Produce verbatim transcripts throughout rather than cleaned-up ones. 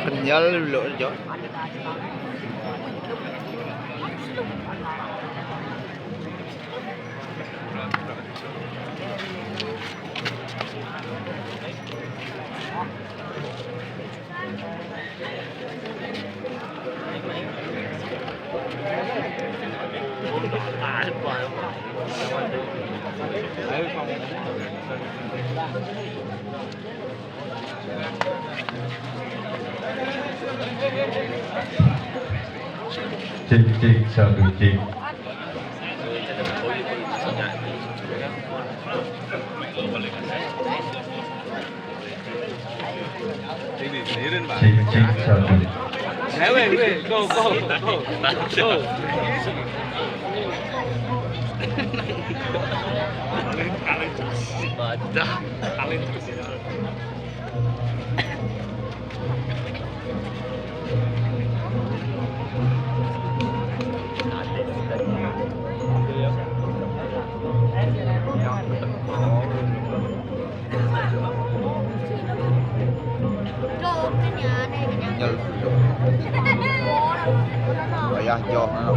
Kenyal dulu, Jo. Cek, cek, satu, cek. Cek, cek, satu. Weh, weh, weh, go, go, go, go. Badah. Nyel. Wayah joh, nah.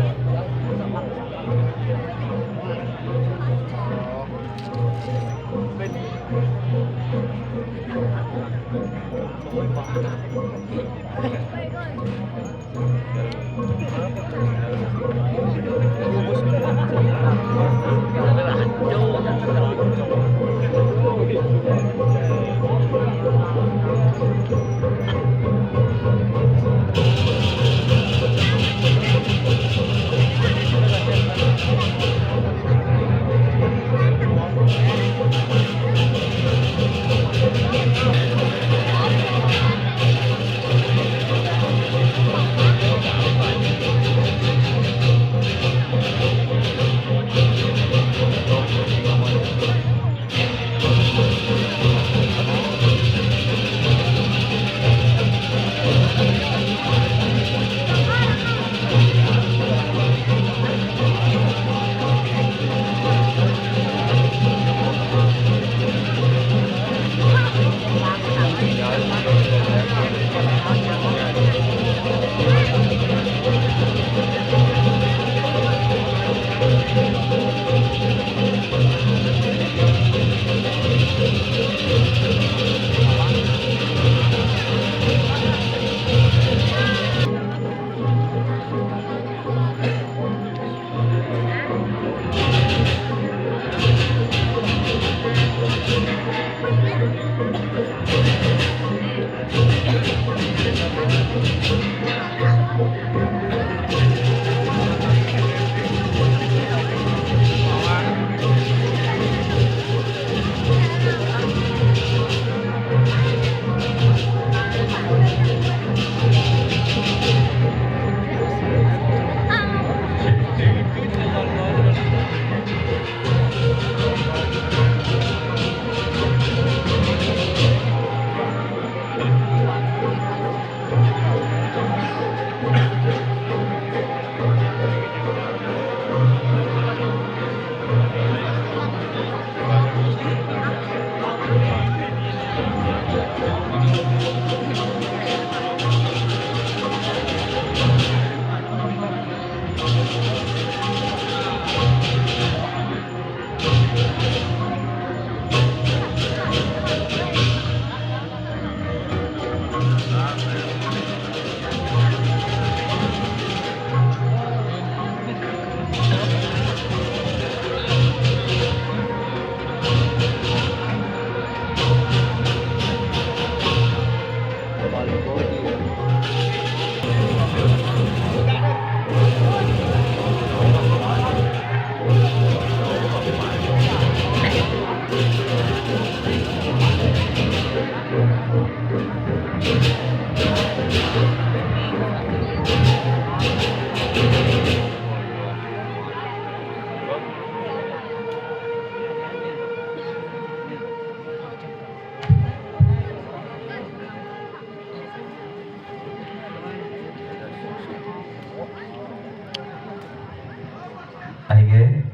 Aige,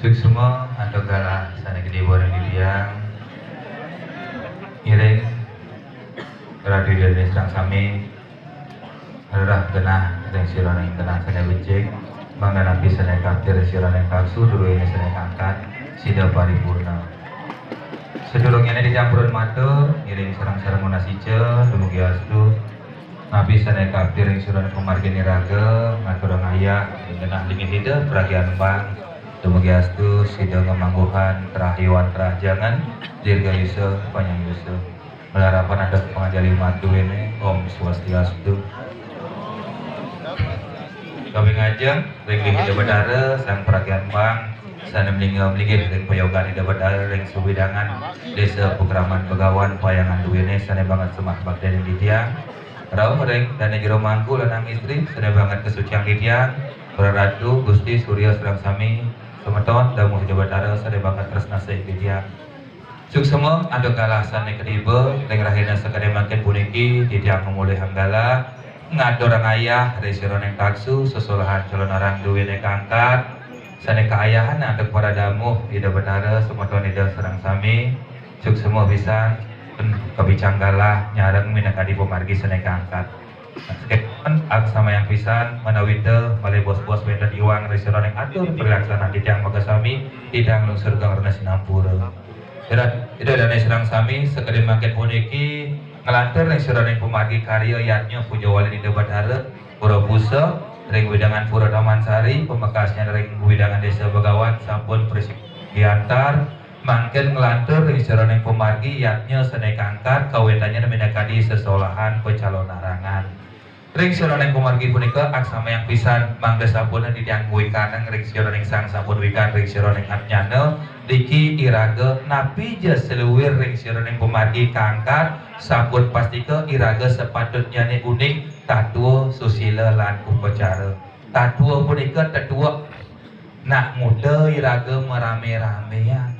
suksma, Antuk galah sané gedé boréng di tiang. Ngiring Ratu Ida dané sareng sami ngrereh genah ring sira ring genah sané becik, mangda napi sané kaptir ring sira ring taksu, duéné sané kangkat, sida paripurna. Sadurungné titiang purun matur, ngiring sareng-sareng nunas ica, dumugi astu. Napi sané kaptir ring sira ring pamargin iraga, ngaturang ayah, ring genah linggih Ida, pragian bang. Dumugi astu, sida ngamangguhan karahayuan karahajengan, dirgayusa, panyayusa. Malarapan antuk panganjali maduéné, Om Swastiastu. Kaping ajeng, ring Ida Batara, Sang Pragian Bang, sané malingga malinggih ring payogan Ida Batara ring sawidangan Désa Pakraman Begawan Payangan duéné, sané banget semah bakti ring titiang. Rauh ring dané jero mangku lanang istri, sané banget kasucian titiang, Para Ratu, Gusti, Surya, sareng sami, semeton, damuh Ida Batara, sané banget tresna ring titiang. Suksma antuk galah sané katiba, ring rahina sakadi mangkin puniki, titiang ngamolihang galah, ngaturang ayah, ring sira ring taksu, sesolahan calonarang duéné kangkat, sané kaayahan antuk para damuh, Ida Batara, semeton Ida sareng sami, suksma pisan, kabicang galah, nyareng minakadi pamargi sané kangkat. Sakéwanten, asamayang pisan, manawita malih bos-bos wénten iwang ring sira ring atur prilaksanan titiang makasami, titiang lungsur geng rena sinampura. Ida, Ida dané sareng sami, sakadi mangkin puniki, nglantur ring sira ring pamargi karya yadnya puja wali Ida Batara, Pura Busa, ring wewidangan Pura Taman Sari, pamekasnya ring wewidangan Désa Begawan, sampun prasida giantar, mangkin nglantur ring sira ring pamargi yadnya sané kangkat, kawéntenannya minakadi sesolahan pacalonarangan. Ring sira ring pamargi punika, asamayang pisan, mangda sampun titiang wikanang ring sira ring sang sampun wikan ring sira ring atnyana, niki iraga napi ja saluir ring sira ring pamargi kangkat, sampun pastika iraga sapatutnyané uning tatua, susila, lan upacara. Tatua punika tetuek. Nak nguda iraga marame-ramean.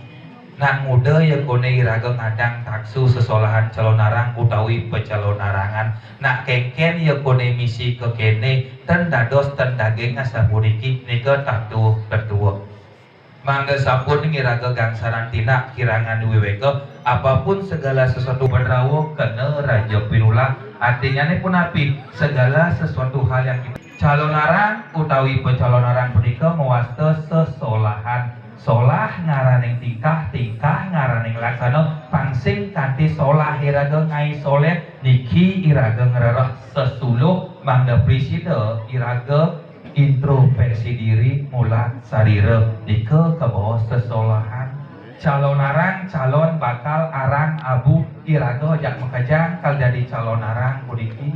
Nak nguda ya koné iraga ngadang taksu sesolahan calonarang utawi pacalonarangan. Nak kénkén ya koné misi kakéné, ten dados ten daging asapuniki, nika tatua tetuek. Mangda sampun iraga gangsaran tinak kirangan wiwéka, apapun segala sesuatu bedrawa kena raja pinulah. Artinyané punapi? Segala sesuatu hal yang kita Calonarang utawi pacalonarang punika mawasta sesolahan. Solah ngaraning tingkah, tingkah ngaraning laksana, pang sing kanti solah iraga ngaé soléh, niki iraga ngrereh sesuluh, mangda prasida iraga introspeksi diri, mulat sarira, nika kabaos sesolahan. Calonarang, calon bakal arang abuh, iraga jak makejang kal dadi calonarang puniki.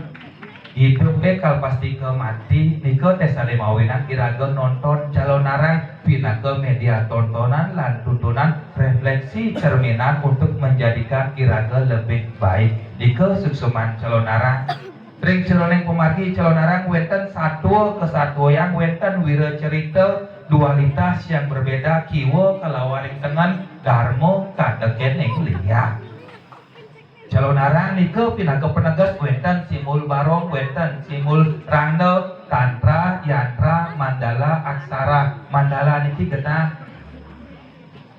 Idup dé kal pasti ka mati, nika té sané mawinan iraga nonton calonarang pinaka média tontonan lan tuntunan, refleksi cerminan untuk menjadikan iraga lebih baik. Nika suksman calonarang. Ring sajeroning pamargi calonarang wénten satua kasatuayang, wénten wiracarita, dualitas yang berbeda, kiwa kalawan ring tengen, darma katekéning liak. Calonarang nika pinaka paneges, wénten simbul barong, wénten simbul randa, tantra, yantra, mandala, aksara. Mandala niki genah.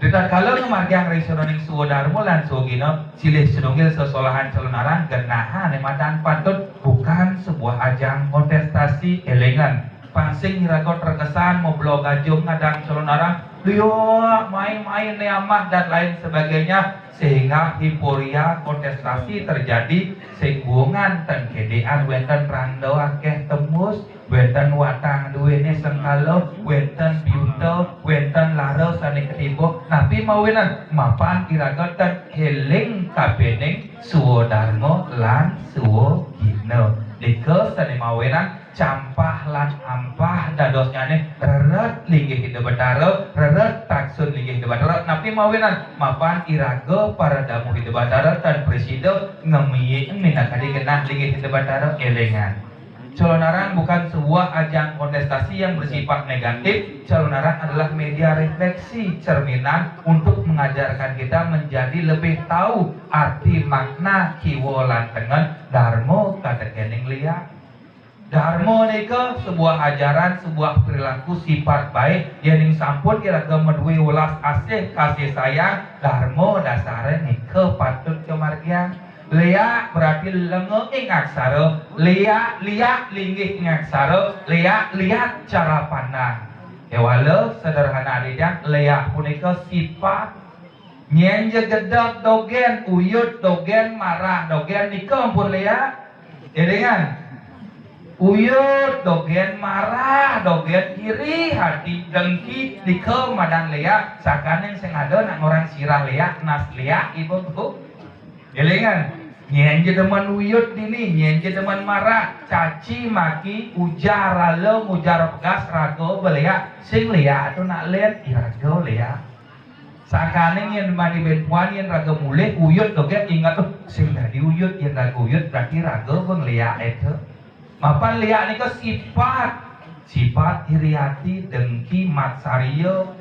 Ritatkala ngamargiang ring sajeroning swadarma lan swagina, silih sinunggil sesolahan calonarang, genahané madan pantun, bukan sebuah ajang kontestasi, élingang. Pang sing iraga terkesan mablog aja ngadang calonarang, liak, main-main né amah dan lain sebagainya, sehingga hiporia kontestasi terjadi, sing buungan ten kédéan, wénten randa akéh tembus, wénten watang duéné sengkala, wénten biuta, wénten lara sané katiba, napi mawinan? Mapan iraga ten éling kapining swadarma lan swagina. Nika sané mawinan campah lan ampah dadosnyané rered linggih Ida Batara, rered taksun linggih Ida Batara. Napi mawinan? Mapan iraga para damuh Ida Batara tan prasida ngamiing minakadi genah linggih Ida Batara, élingang. Calonarang bukan sebuah ajang kontestasi yang bersifat negatif. Calonarang adalah media refleksi cerminan untuk mengajarkan kita menjadi lebih tahu arti makna kiwa lan tengen, darma katekéning liak. Dharma nika sebuah ajaran, sebuah perilaku, sifat baik. Yéning sampun iraga madué welas asih, kasih sayang, dharma dasaré nika patut kamargiang. Léak berarti lenga ing aksara, léak, liat linggih ing aksara, léak, liat cara pandang. Kéwala sederhana adidang, léak punika sifat. Nyén ja gedeg dogén, uyut dogén, marah dogén, nika ampun léak. Élingang. Uyut dogén, marah dogén, iri hati, dengki, nika madan léak. Sakaning sing ada nak ngorang sirah léak, nas léak, ibu bu. Élingang. Nyén ja demen uyut dini, nyén ja demen marah, caci maki, ujar rala, mujar pegas, raga ba léak. Sing léak tu nak lén, iraga léak. Sakaning yén mani bén puan, yén raga mulih, uyut dogén inget, "Uh, sing dadi uyut, yén raga uyut, berarti raga ba ngléak éta." Mapan léak nika sifat. Sifat iri ati, dengki, matsarya,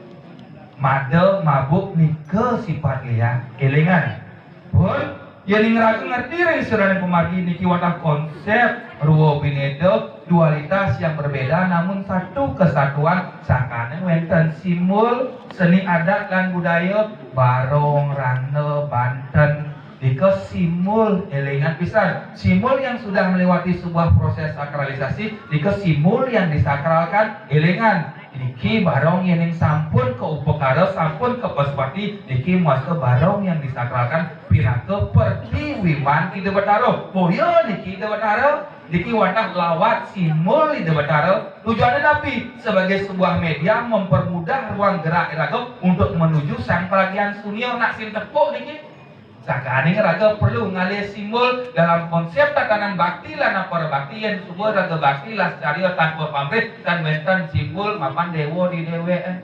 mada, mabuk nika sifat léak. Élingang. Pun, yéning raga ngerti ring siraning pamargi niki wantah konsép rwa binéda, dualitas yang berbeda namun satu kesatuan, sakaning wénten simbol seni adat lan budaya, barong, rangda, banten, nika simbol, élingang pisan. Simbol yang sudah melewati sebuah proses sakralisasi, nika simbol yang disakralkan, élingang. Niki barong yéning sampun kaupakara, sampun kapasupati, niki mawasta barong yang disakralkan pinaka pertiwiwan Ida Batara. Boya niki Ida Batara, niki wantah lawat simbol Ida Batara. Tujuannya napi? Sebagai sebuah media mempermudah ruang gerak iraga untuk menuju sang pelagian sunia, nak sing tepuk niki. Sakaning raga perlu ngalih simbol dalam konsep tatanan bakti lan aparabakti, yén suba raga bakti lascarya tanpa pamrih, tan wénten simbol mapan déwa di déwékan.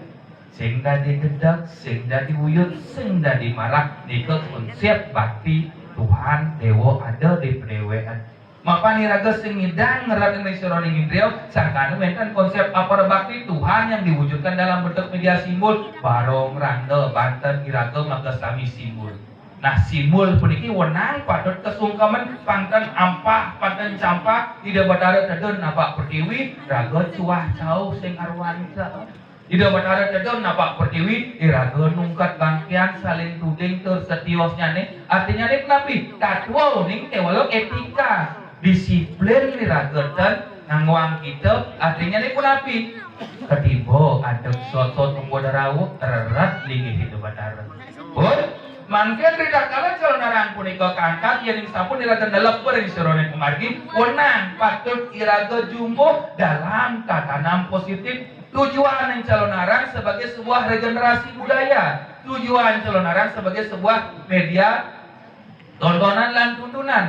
Sing dadi gedeg, sing dadi uyut, sing dadi marah, nika konsep bakti Tuhan déwa ada di padéwékan. Mapan iraga sing ngidang ngerat ring siraning indria, sangkana wénten konsep aparabakti Tuhan yang diwujudkan dalam bentuk media simbol, barong, rangda, banten, iraga makasami simbol. Nah, simbol puniki wenang patut kasungkeman, pang ten ampah, pang ten campah, Ida Batara tedun napak pertiwi, raga cuah cauh sing arwanta. Ida Batara tedun napak pertiwi, iraga nungkat bangkian saling tuding tur setiosnyané. Artinyané punapi? Tatwa uning kéwala étika. Disiplin iraga ten nganggoang kita, artinyané punapi? Katiba adeg sot-sot tumbas rauh, reret linggih Ida Batara. Pun, mangkin ritatkala calonarang punika kaangkat, yéning sampun iraga nelep ring siraning pamargi, wenang patut iraga jumbuh dalam tatanan positif. Tujuan calonarang sebagai sebuah regenerasi budaya. Tujuan calonarang sebagai sebuah media tontonan lan tuntunan.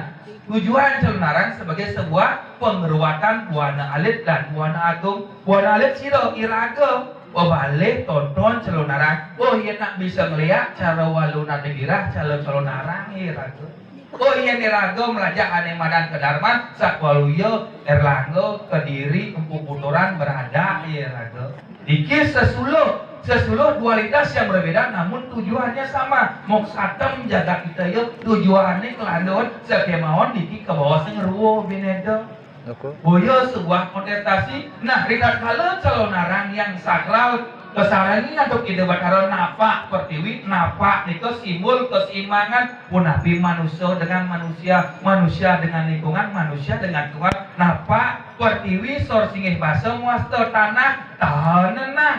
Tujuan calonarang sebagai sebuah pangruatan buana alit lan buana agung. Buana alit sira, iraga. Bebalih tonton calonarang. Oh, yén nak bisa ngléak cara walunané girah, cara calonarang iraga. Oh, yén iraga mlajah ané madan kadarman, Satwaluya, Erlangga, Kediri, Empu Puturan, Beradak, iraga. Niki sesuluh, sesuluh dualitas yang berbeda namun tujuannya sama. Moksatem jagat kita ya, tujuannya kelandon, sakémaon niki kabaos sing rwa binéda. Oke. Boya sebuah kontestasi. Nah, ritatkala calonarang yang sakral kasarengi antuk Ida Batara napak pertiwi, napak nika simbol keseimbangan, punapi manusia dengan manusia, manusia dengan lingkungan, manusia dengan Tuhan, napak pertiwi, sor singgih basa, mawasta tanah, tahanan nah.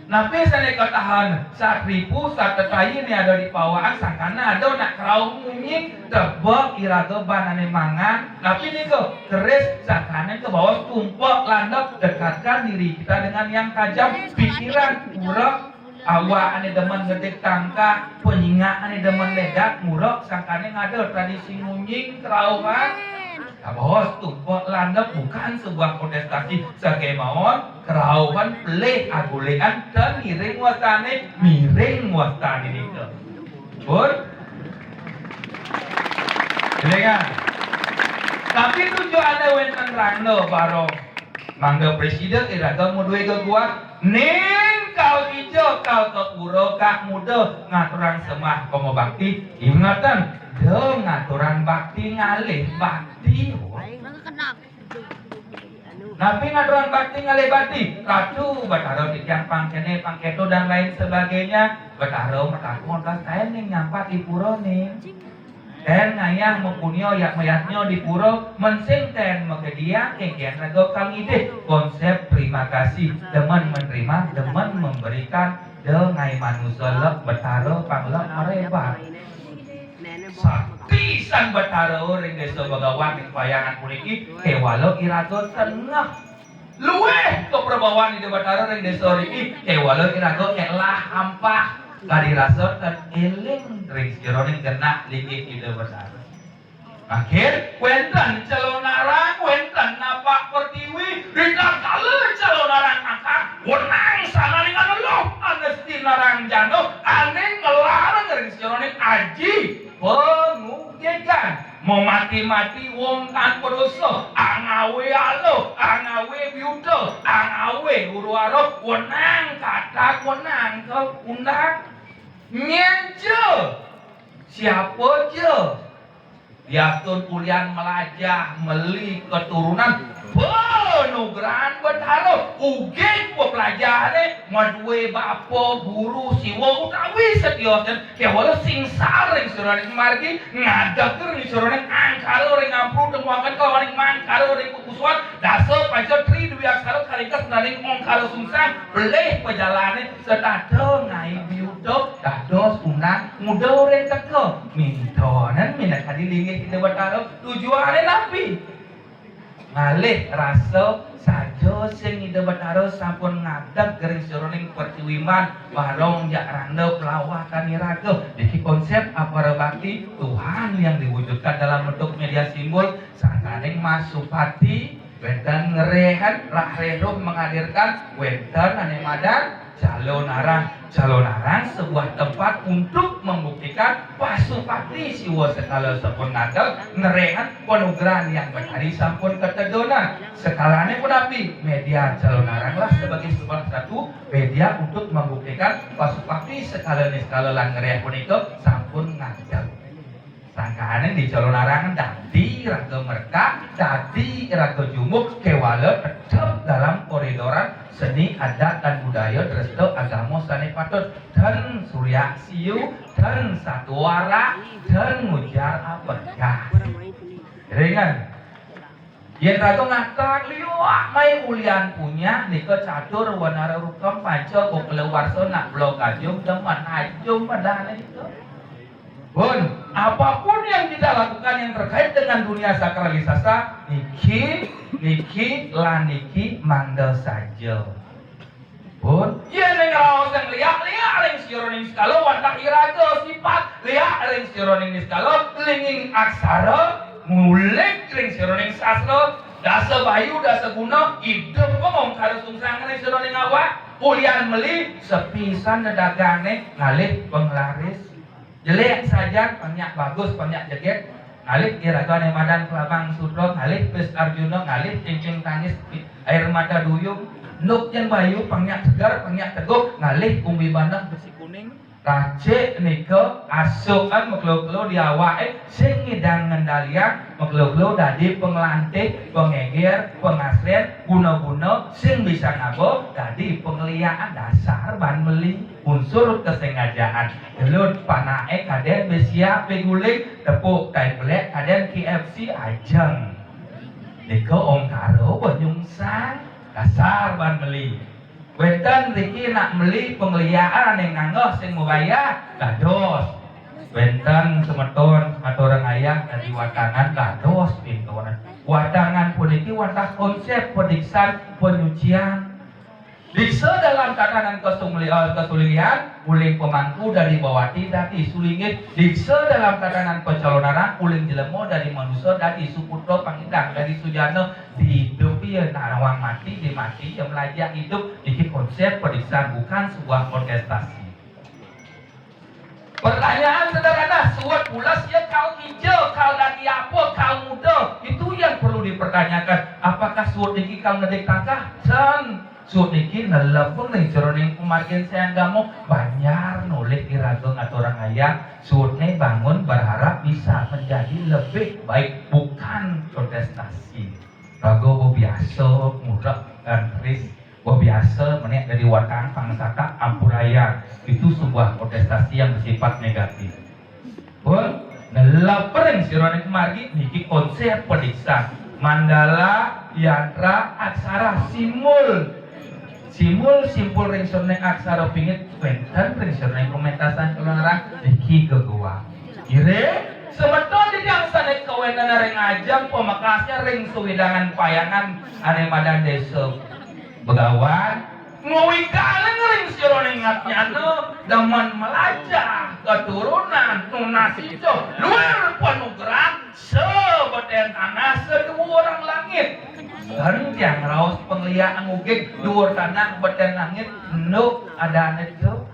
Napi sané katahan? Satripu, satetayi né ada di pawakan, sangkana ada nak kerauh munyi, tebek iraga ban ané mangan. Napi nika? Keris, sangkana kabaos tumpek landep, dekatkan diri kita dengan yang tajam, pikiran, urek, awak ané demen ngedik tangkah, panyingak ané demen ledak, murek, sangkana ngada tradisi ngunjing kerauhan. Kabaos tumpek landep bukan sebuah kontestasi, sakémaon kerauhan pelih agulian ten miring wastané, miring wastané nika. Pun? Élingang. Tapi tujuané wénten rangda barong. Mangda prasida iraga madué geguah. Ning kal kija, kal kapura, kal muda ngaturang sembah pangabakti. Ingetang, da ngaturang bakti ngalih bakti. Aing mah kenal. Napi ngaturang bakti ngalih bakti? Ratu, Betara titiang pangkéné, pangkéto dan lain sebagainya. Betara matakon, "Kas taén ning nyampat di pura ning? Taén ngayah mapunia yak mayadnya di pura, mén sing taén makedian, kénkén raga kal ngidih." Konsep terima kasih, demen menerima, demen memberikan, da ngaé manusa lek Betara pang lek marebat. Sakti Sang Betara ring Désa Begawan ring payangan puniki, kéwala iraga tengah. Luih kaprabawan Ida Betara ring désa riki, kéwala iraga élah ampah. Kadi rasa tan éling ring sajeroning genah linggih Ida Betara. Mangkin wénten calonarang, wénten napak pertiwi, ritatkala calonarang angkat, wenang sangkaning aneluh, anestinarang jana, ané nglarang ring sajeroning aji pangugigan. Mamati-mati wong tanpa dosa, angawé aluh, angawé biuta, angawé huru-hara, wenang katak, wenang ke undang. Nyén ja, siapa ja, diastun ulian mlajah, meli keturunan, panugrahan Betara, ugig peplajahané, madué bapa, guru, siwa utawi setiosné, kéwala singsar ring sajeroning margi, ngadeg ring sajeroning angkara ring ampru, temuangkan kalawaning mangkara ring kukusuan, dasa panca tri dwi aksara karingkes naning ongkara sungsang, pelih pajalané, setata ngaé biuta, dados undang, nguda ring teka, mintonan minakadi linggih Ida Betara. Tujuané napi? Ngalih rasa saja sing Ida Betara sampun ngadeg ring sajeroning pertiwi man, barong jak randa pelawatan iraga. Niki konsep aparabakti Tuhan yang diwujudkan dalam bentuk media simbol, sangkaning masupati, wénten ngréhan, rah reruh menghadirkan, wénten ané madan calonarang. Calonarang sebuah tempat untuk membuktikan pasupati siwa sekala sampun ngadeg, ngréhan panugrahan Hyang Betari sampun katedonan. Sekalané punapi? Media calonarang lah sebagai salah satu media untuk membuktikan pasupati sekala niskala lan ngréh punika sampun ngadeg. Sangkaning di calonarang dadi raga merekat, dadi raga jumuk, kéwala tetep dalam koridoran seni, adat, dan budaya, dresta, agama sané patut, dan suryak siu, dan satuara, dan ngujar apegas. Ringan. Yén raga ngatak liwak mai ulian punyak, nika catur wanara rukem panca kokla warsa nak blok ajum demen ajum padahal nika. Pun, apapun yang kita lakukan yang terkait dengan dunia sakralisasa, niki, niki, lan niki mangda saja. Pun, yén ning raos yang liak-liak ring sajeroning sekala wantah iraga sipat, liak ring sajeroning niskala, linging aksara, ngulik ring sajeroning sastra, dasa bayu, dasa guna, idup pangongkara sungsang ring sajeroning awak, ulian meli, sepisan dadagangné, ngalih panglaris. Jelék sajan, pang nyak bagus, pang nyak jegég, ngalih iragané madan Klabang Sudra, ngalih Pis Arjuna, ngalih Cingcing Tangis, Air Mata Duyung, Nuk Jan Bayu, pang nyak seger, pang nyak teguh, ngalih Umbi Bandeng, Besi Kuning, racik nika, asukan makelo-kelo di awaké, sing ngidang ngendaliang, makelo-kelo dadi panglantih, pangéger, pangasrén, guna-guna, sing bisa ngaba, dadi pangliakan dasar ban meli. Unsur kesengajaan. Gelut panaké kadén bé siap bé guling, tepuk tai belék kadén K F C ajeng. Nika ongkara banyungsang, dasar ban meli. Wénten riki nak meli pangliakan ané nganggeh sing mabayah, dados. Wénten semeton, semeton ayah dadi watangan, dados pintonan. Watangan puniki wantah konsep padiksan panyucian. Diksa dalam tatanan kasumli-, eh, kasulinggih, uling pamangku dadi bawati, dadi sulinggih. Diksa dalam tatanan pacalonarang, uling jelema dadi manusa, dadi suputra, pangidang dadi sujana, diidupi ya nawang mati, dimati ya melajah idup. Niki konsep padiksan, bukan sebuah kontestasi. Pertanyaan sederhana, suud pules ya kal kija, kal dadi apa, kal muda? Itu yang perlu dipertanyakan. Apakah suud niki kal ngedig tangkah? Ten. Suud niki nelepang ring jeroning pamargin Sang Agama, banjar nolih iraga ngaturang ayah. Suudné bangun berharap bisa menjadi lebih baik, bukan kontestasi. Raga biasa muda dan keris, biasa menek dari watang pangsaka ampurayang. Itu sebuah kontestasi yang bersifat negatif. Pun nelep ring sira ning margi niki konsep pediksan. Mandala, yantra, aksara, simbol. Simbol, simpul ring sira ning aksara pingit wenten ring sira ning pementasan Calonarang niki gegoa. Ire, semeton titiang sane kawenten ring ajeng pamekasnya ring sawidangan payangan ane madan Desa Begawan, ngwikalin ring sira ning ngatnyana demen melajah keturunan nunas ijo luir panugrahan sebeten tanah seduur langit. Dan tiang raos pangliak ngugig duur tanah beten langit enduk adane to.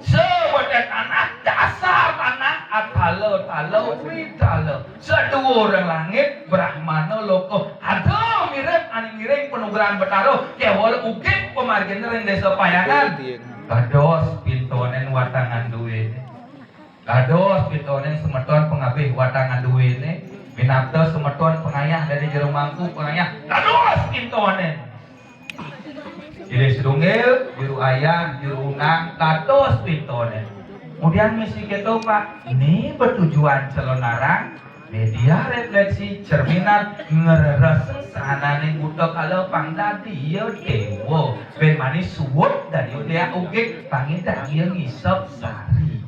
Sebeten tanah, dasar tanah, atala, tala, witala. Seduur langit, brahmana loka. Ada mirib ane ngiring panugrahan Betara, kewala ugig pamargina ring Desa Payangan. Dados pintonen watangan duene. Dados pintonen semeton pangabih watangan duene. Minabda semeton pangayah dadi jero mangku pangayah. Dados pintonen. Silih Sidunggil, juru ayah, juru undang, dados pintonen. Kemudian misi keto, Pak, ni betujuan Calonarang, media refleksi, cerminan, ngrereseng sahanane buta kala pang dadi ya dewa. Ben manis suwut dadi liak ugig, pangidang ya ngisep sari.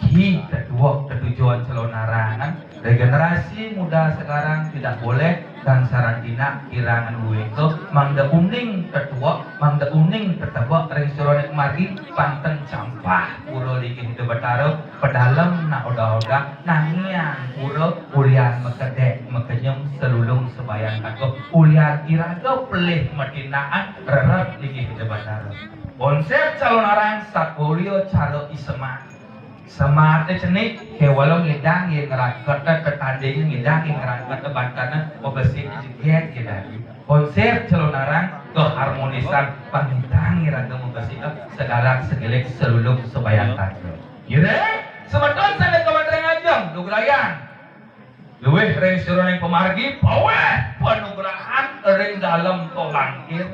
Hi, tetuek tetujon Calonarang. Regenerasi muda sekarang tidak boleh dan sarantina kirangan uweka, mangda uning tetuek, mangda uning tetebek ring sira ning margi, panten campah pura linggih Ida Betara, pedalem nak odah-odah, nangiang pura ulian makedek makenyem selulung sebayan kakuh, ulian iraga pelih matindaan rerep linggih Ida Betara. Konsep Calonarang sakulia cara isemat. Semate cenik, kewala ngidang ya ngraket tetandinge, ngidang ya ngraket bantane, mabesik jeget ya dadi. Konsep Calonarang keharmonisan pangidang iraga mabesik segala segilik selulung sebayan kakuh. Ire, semeton sane kawenten ring ajeng, lugrayan. Luih ring sira ning pamargi, paweh panugrahan ring dalem tolangkir.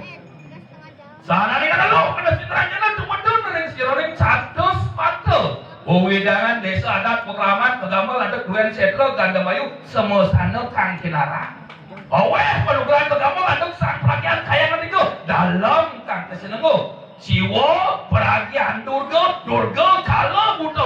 Sahanane kata lo, kada sitranjana tumedun ring sira ning catus pata. Wewidangan desa adat pakraman, pagamel antuk Duen Setra, Gandamayu, semasana kang kinarang. Paweh panugrahan pagamel antuk sang pragian kayangan tiga, dalem kang kasinengguh. Siwa, pragian Durga, Durga, Kala, Buta,